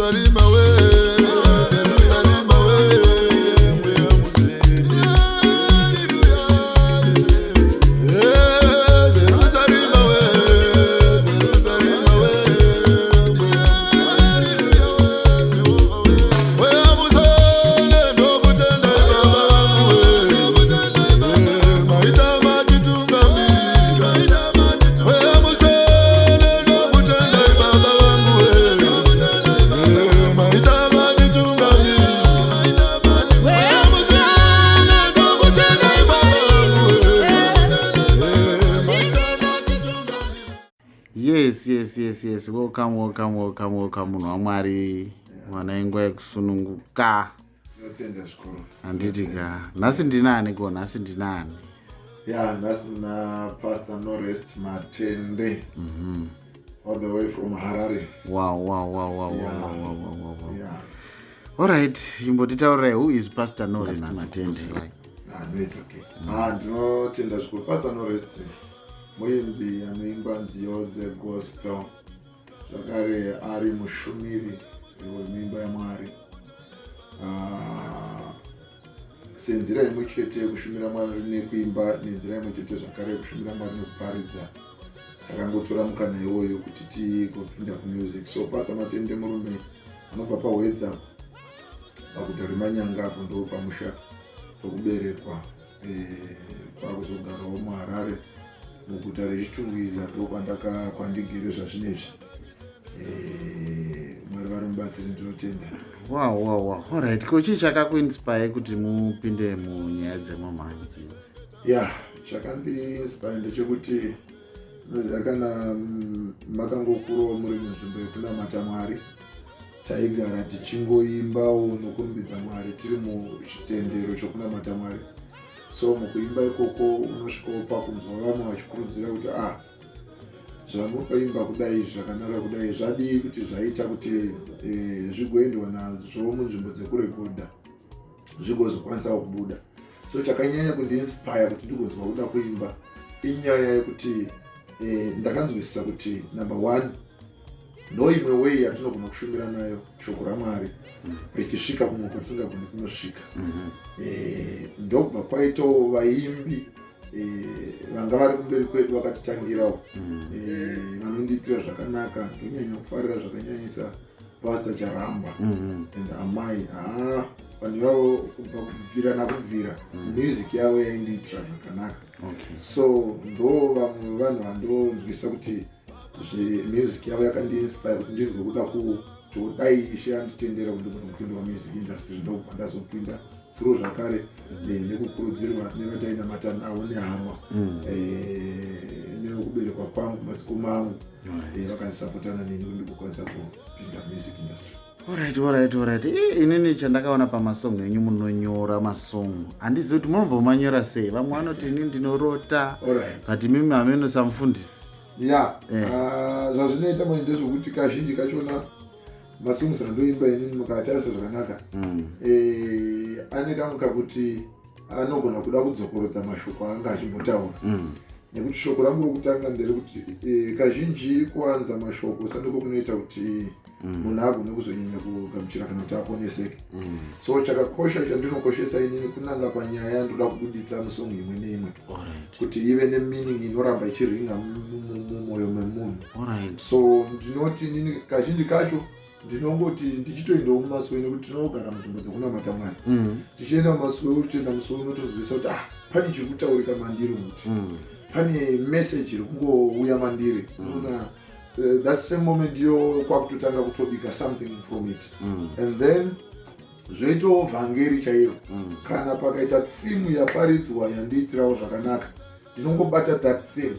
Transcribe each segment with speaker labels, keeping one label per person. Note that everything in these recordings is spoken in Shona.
Speaker 1: Jerusarema we, Jerusarema we, Mweya Mutsvene. Eh, Jerusarema we, Jerusarema we, Mweya Mutsvene. Mweya Mutsvene, ndokutenda Baba vangu we. Eh, maita machitungamira. Mweya Mutsvene, ndokutenda Baba vangu we. Eh, maita machitungamira. Mweya Mutsvene, ndokutenda Baba vangu we. Eh, maita machitungamira.
Speaker 2: Yes, welcome, welcome, welcome, welcome, munhu waMwari, mwana inguva yekusununguka.
Speaker 3: Tinotenda zvikuru.
Speaker 2: Handiti ka? Nhasi ndinani ko? Nhasi ndinani?
Speaker 3: Ya, nhasi na Pastor Norest Matende, all the way from Harare.
Speaker 2: Wow. Alright, chimbotitaurirai, who is Pastor Norest Matende?
Speaker 3: Ah, no, it's okay. Ah, ndinotenda zvikuru. Pastor Norest muimbi anoimba nziyo dzegospel, zvakare ari mushumiri wemimba yaMwari. Ah, senzira imwe chete yekushumira Mwari nekuimba, nenzira imwe chete zvakare yekushumira Mwari nekuparidza, takangotora mukana iwoyo kuti tigopinda kumusic. So Pastor Matende murume anobva paHwedza, paguta reManyanga apo, ndo pamusha pekuberekwa. Kwakuzogarawo muHarare, muguta reChitungwiza, ndo kwandaka kwandigere zvazvinezvi. Mwari vari mubatsiri, ndinotenda.
Speaker 2: Wow, alright. Ko chii chakakuinspire kuti mupinde munyaya dzemamhanzi idzi?
Speaker 3: Ya, chakandiinspire ndechekuti, unoziva, kana makangokurawo muri munzvimbo yekunamata Mwari, taigara tichingoimbawo nokurumbidza Mwari tiri muchitendero chokunamata Mwari. So mukuimba ikoko unosvikawo pakunzwa vamwe vachikurudzira kuti, "Ah, zvamunoimba kudai zvakanaka kudai, zvadii kuti zvaita kuti zvigoendwa nazvo munzvimbo dzekurekodha, zvigozokwanisawo kubuda?" So chakanyanya kundiinspire kuti ndigonzwa kuda kuimba inyaya yekuti ndakanzwisisa kuti, number one, ndo imwe way yatinogona kushumira nayo shoko raMwari richisvika kumwe kwatisingagoni kunosvika. Ndobva kwaitawo vaimbi vanga vari kumberi kwedu vakatitangirawo, vanondiitira zvakanaka. Ndonyanya kufarira zvakanyanyisa Pastor Charamba and amai. Haa, vanhu ivavo kubva kubvira nakubvira, music yavo yaindiitira zvakanaka. So ndo vamwe vanhu vandonzwisa kuti zvemusic yavo yakandiinspire kuti ndinzwe kuda kuti dai Ishe anditendera kuti ndigone kupinda mumusik industry. Ndokubva ndazopinda through zvakare nekukurudzirwa nevatainamata navo, nehama, nekuberekwa kwangu, madzikoma angu, vakandisapotana neni kuti ndigokwanisa kupinda music industry.
Speaker 2: Alright. Inini chandakaona pamasong enyu, munonyora masong. Handizivi kuti munombomanyora sei. Vamwe vanoti, "Ini ndinorota," but mimi hameno samufundisi.
Speaker 3: Ya. Ah, zvazvinoita manje ndezvekuti kazhinji kachona masongs andoimba inini, mukatarisa zvakanaka, ane kamwe kakuti anogona kuda kudzokorodza mashoko anga achimbotaura, nekuti shoko rangu rokutanga nderekuti kazhinji kuwanza mashoko sandiko kunoita kuti munhu agone kuzonyanya kugamuchira kana kuti aponeseke. So chakakosha chandinokoshesa inini kunanga panyaya yandoda kubuditsa musong imwe neimwe, kuti ive nemeaning inoramba ichiringa mumwoyo memunhu. So ndinoti inini kazhinji kacho ndinongoti ndichitoendawo mumasuwe, nekuti tinogara munzvimbo dzekunamata Mwari, tichienda mumasuwe, uchitoenda musuwe unotonzwisa kuti, ah, pane chiri kutaurika mandiri, kuti pane message iri kungouya mandiri. Unoona, that same moment yo kwakutotanga kutobika something from it, and then zvoitawo vhangeri chairo. Kana pakaita theme yaparidzwa yandiitirawo zvakanaka, ndinongobata that theme,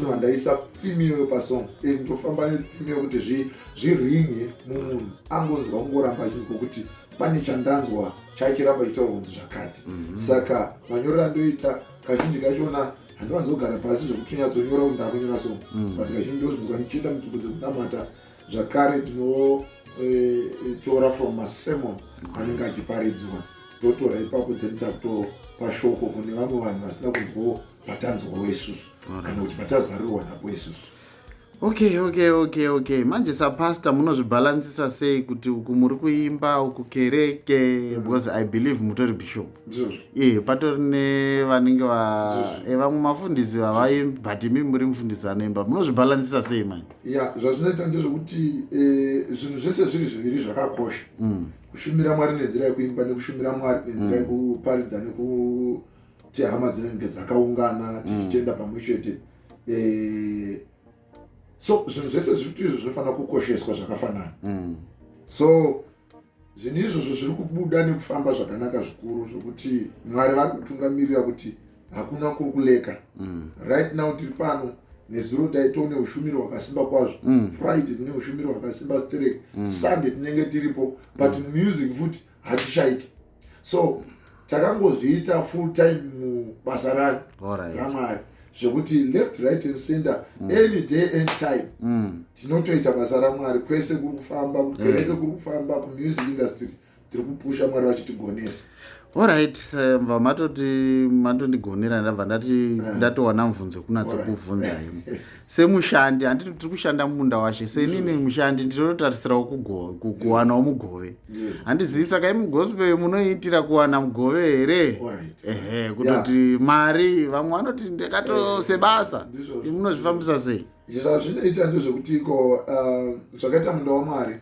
Speaker 3: tobva ndaisa theme iyoyo pasong, and ndofamba netheme iyo kuti zviringe mumunhu, angonzwa kungoramba achinzwa kuti pane chandanzwa chachiramba chitaura kunzi zvakati. Saka manyorero andoita kazhinji kachona, handiwanzogara pasi zvekuti unyatsonyora kuti ndakunyora song, but kazhinji ndozvinzwa ndichienda munzvimbo dzekunamata. Zvakare tinotora from masermon anenge achiparidzwa, totora ipapo, then takutopa shoko kune vamwe vanhu vasina kunzwawo patanzwawo isusu, kana kuti patazarirwa napo isusu.
Speaker 2: Okay, okay, okay, okay. Manje sapastor munozvibhalansisa sei kuti uku muri kuimba, uku kereke, because I believe mutori bishop.
Speaker 3: Ndizvozvo.
Speaker 2: Iye patori nevanenge va
Speaker 3: Ndizvozvo.
Speaker 2: vamwe mafundisi vavaimbi, but imi muri mufundisi anoimba. Munozvibhalansisa sei manje?
Speaker 3: Ya, zvazvinoita ndezvekuti zvinhu zvese zviri zviviri zvakakosha. Kushumira Mwari nenzira yekuimba nekushumira Mwari nenzira yekuparidza nekuti hama dzinenge dzakaungana tichitenda pamwe chete. So zvinhu zvese zviri izvo zvinofanira kukosheswa zvakafanana. So zvinhu izvozvo zviri kubuda nekufamba zvakanaka zvikuru, zvokuti Mwari vari kutungamirira kuti hakuna kuri kuleka. Right now tiri pano, nezuro taitoo neushumiri hwakasimba kwazvo. Friday tine ushumiri hwakasimba sterek. Sunday tinenge tiripo, but music futi hatishaiki. So takangozviita full time mubasa rani raMwari, zvekuti left, right and center, any day, any time, tinotoita basa raMwari kwese kuri kufamba, kukereke kuri kufamba, kumusic industry tiri kupusha, Mwari vachitigonesa.
Speaker 2: Alright, mva matoti matondigonera, ndabva ndati ndatowana mubvunzo wekunatso kuvhunzai semushandi. Handiti tiri kushanda mumunda washe? Senini mushandi ndinotarisirawo kuwanawo mugove. Handizivi, saka imi gospel munoitira kuwana mugove here? Ehe, kutoti mari, vamwe vanoti ndakato sebasa.
Speaker 3: Ndizvozvo.
Speaker 2: Imi munozvifambisa sei?
Speaker 3: Zvazvinoita ndezvekuti iko zvakaita munda waMwari,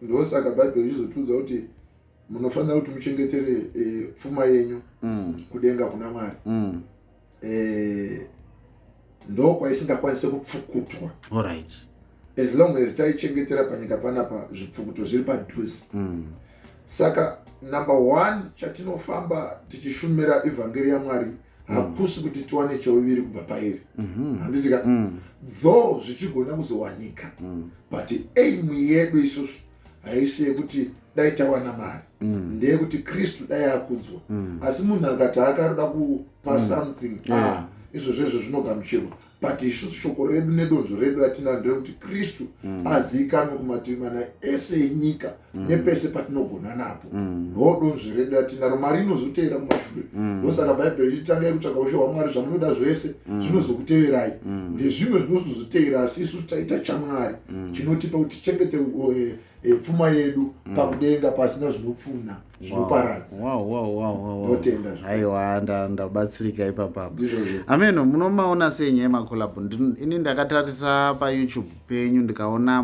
Speaker 3: ndosaka Bhaibheri richizotiudza kuti munofanira kuti muchengetere pfuma yenyu kudenga kuna Mwari. Ndo kwaisingakwanisi kupfukutwa. As long as taichengetera panyika panapa, zvipfukuto zviri padhuze. Saka number one chatinofamba tichishumira ivhangeri yaMwari, hakusi kuti tiwane cheuviri kubva pairi, handiti ka? Though zvichigona kuzowanika, but aim yedu isusu haisi yekuti dai tawana mari, ndeyekuti Kristu dai akudzwa. Asi munhu akati akaroda kupa something, ah, izvozvo izvo zvinogamuchirwa, but isusu shoko redu nedonzvo redu ratinaro nderekuti Kristu azivikanwe kumativi mana ese enyika nepese patinogona napo. Ndo donzvo redu ratinaro, mari inozoteera mumashure. Ndosaka Bhaibheri richitangai kutsvaka ushe hwaMwari, zvamunoda zvese zvinozokuteverai. Ndezvimwe zvinozoteera, asi isusu taita chaMwari chinotipa kuti tichengete pfuma yedu pakudenga pasina zvinopfuna zvinoparadza.
Speaker 2: Wow.
Speaker 3: Ndotenda zvikuru.
Speaker 2: Aiwa, ndabatsirika ipapapo.
Speaker 3: Ndizvozvo.
Speaker 2: Ameno, munomaona sei nyaya yemacollabo? Ini ndakatarisa paYouTube penyu, ndikaona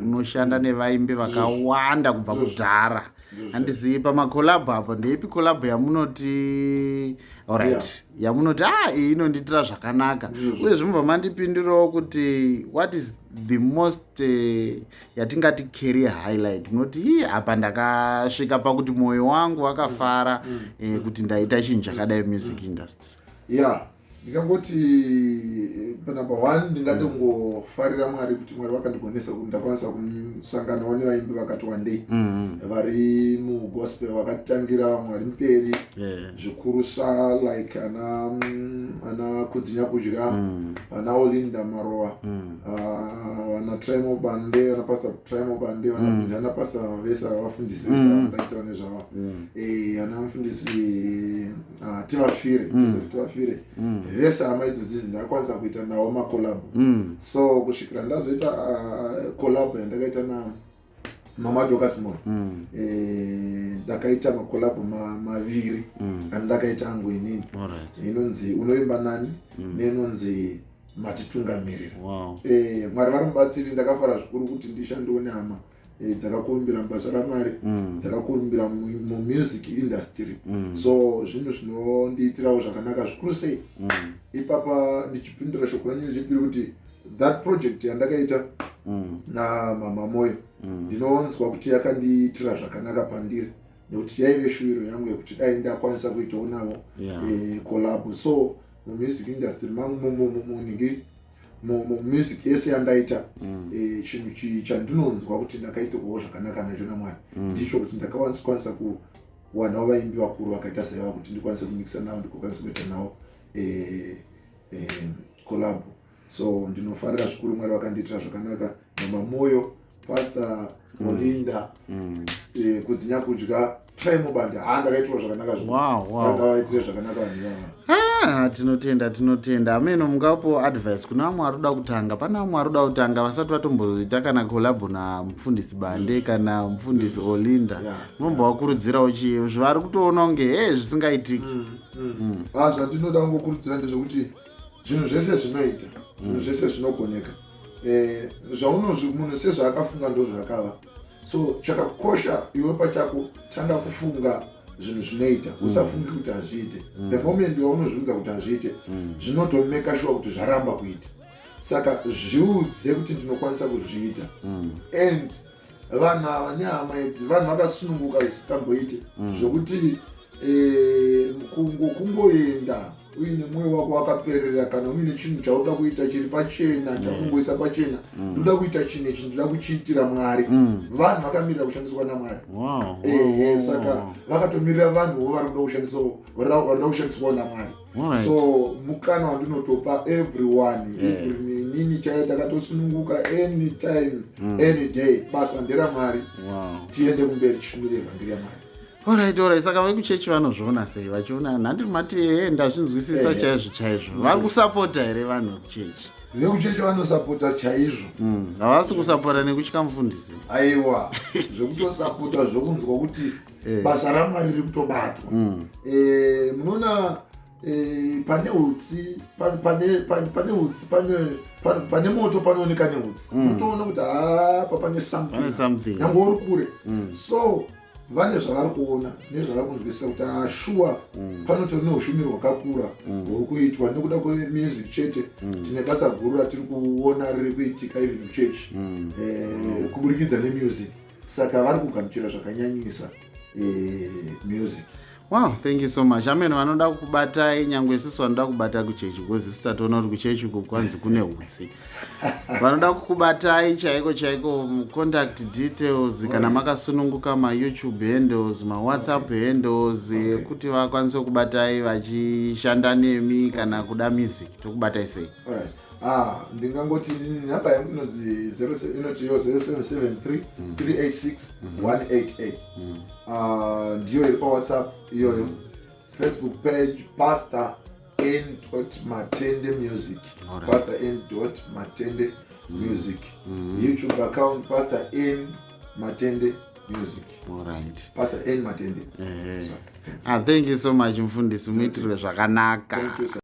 Speaker 2: munoshanda nevaimbi vakawanda kubva kudhara. Handizivi, pamacollabo apo ndeipi collabo yamunoti alright, yamunoti ah, iyi inondiitira zvakanaka?
Speaker 3: Ndizvozvo.
Speaker 2: Uye zvimubva mandipindurawo kuti what is the most yatingati career highlight, munoti ii apa ndakasvika pakuti mwoyo wangu wakafara kuti ndaita chinhu chakadai music industry?
Speaker 3: Ya, ndingangoti panumber one ndingade kungofarira Mwari kuti Mwari vakandigonesa kuti ndakwanisa kusanganawo nevaimbi vakati wandei vari mugospel vakatangira vamwe vari mberi zvikurusa, like ana Kudzinya Kudya, ana Olinda Marowa, vana Trimo Bande, ana Pastor Trimo Bande, ana pastor vese, vafundisi vese vandaitawo nezvavo. Ana mufundisi Tivafire, Joseph Tivafire, vese hama idzodzidzi ndakakwanisa kuita nawo macollabo. So kusvikira ndazoita collabo yandakaita na Mama Dorcas Moyo, ndakaita macollabo maviri andakaita angu inini, inonzi "Unoimba Nani" neinonzi "Matitungamirira". Mwari vari mubatsiri. Ndakafara zvikuru kuti ndishandewo nehama dzakakurumbira mubasa raMwari, dzakakurumbira mumusic industry. So zvinhu zvinondiitirawo zvakanaka zvikuru sei. Ipapa ndichipindura shoko renyu rechipiri kuti that project yandakaita naMama Moyo, ndinonzwa kuti yakandiitira zvakanaka pandiri, nekuti yaive shuviro yangu yekuti dai ndakwanisa kuitawo navo collab. So mumusic industry mangu, muningi, mumusic yese yandaita, chinhu chandinonzwa kuti ndakaitirwawo zvakanaka nacho naMwari ndicho kuti ndakakwanisa kuwanawo vaimbi vakuru vakaita saiva, kuti ndikwanise kumikisa navo, ndikwanise kuita navo collab. So ndinofarira zvikuru, Mwari vakandiitira zvakanaka. Mama Moyo, Pastor Olinda, Kudzinya Kudya, Trimoband, ha, ndakaitirwa zvakanaka. Zvangavaitire zvakanaka vanhu ivava.
Speaker 2: Ah, tinotenda, tinotenda. Ameno mungapo advice kuna vamwe vari kuda kutanga. Pane vamwe vari kuda kutanga vasati vatomboita kana collabo namufundisi Bande kana mufundisi Olinda. Munombovakurudzirawo chii? Zvavari kutoona kunge he zvisingaitiki.
Speaker 3: Ah, zvandinoda kungokurudzira ndezvekuti zvinhu zvese zvinoita, zvinhu zvese zvinogoneka. Zvaunozvi munhu sezvaakafunga ndozvaakava. So chakakosha, iwe pachako tanga kufunga zvinhu zvinoita, usafungi kuti hazviite. The moment waunozviudza kuti hazviite, zvinotomeka sure kuti zvaramba kuita. Saka zviudze kuti ndinokwanisa kuzviita. And vanhu ava nehama idzi, vanhu vakasununguka zvisingamboite, zvokuti kungoenda uine mwoyo wako wakaperera, kana uine chinhu chauda kuita chiri pachena, chakungoisa pachena, ndoda kuita chinhu ichi, ndoda kuchiitira Mwari. Vanhu vakamirira kushandiswa naMwari. Ehe, saka vakatomirira vanhuwo vari kuda kushandiswawo, varikuda kushandiswawo naMwari. So mukana wandinotopa everyone, even inini chaiye ndakatosununguka, anytime, any day, basa nderamwari. Tiende kumberi tichimire vhangeri yaMwari.
Speaker 2: Alright. Saka vekuchechi vanozviona sei vachiona nhandi mati ehe ndazvinzwisisa? Chaizvo chaizvo vari kusapota here vanhu vekuchechi?
Speaker 3: Vekuchechi vanosapota chaizvo.
Speaker 2: Havasi kusapota nekutya mufundisi?
Speaker 3: Aiwa, zvekutosapota, zvokunzwa kuti basa raMwari riri kutobatwa. Munoona, pane utsi, pane utsi, pane moto panooneka neutsi. Unotoona kuti hapa pane something.
Speaker 2: Pane something.
Speaker 3: Nyange uri kure. So vane zvavari kuona nezvavari kunzwisisa kuti ashuwa panotori neushumiri hwakakura huri kuitwa nekuda kwemusic chete. Tine basa guru ratiri kuona riri kuitika even kuchechi kuburikidza nemusic. Saka vari kugamuchira zvakanyanyisa music.
Speaker 2: Wow, thank you so much. Amene vanoda kukubatai, nyange isusu vanoda kubata kuchechi, because isu tatoona kuti kuchechi uku kwanzi kune utsi. Vanoda kukubatai chaiko chaiko, contact details kana makasununguka, maYouTube handles, maWhatsApp handles, ekuti vakwanise kubatai vachishanda nemi kana kuda music, tokubatai sei?
Speaker 3: Alright. Ah, ndingangoti nhamba yangu inonzi 07, inoti yo 0773 386 188. Ah, ndiyo iri paWhatsApp iyoyo. Facebook page, Pastor N Matende Music. Pastor N Matende Music. YouTube account, Pastor N Matende Music. Pastor N Matende.
Speaker 2: Ah, thank you so much, mufundisi, muitirwe zvakanaka.
Speaker 3: Thank you, sir.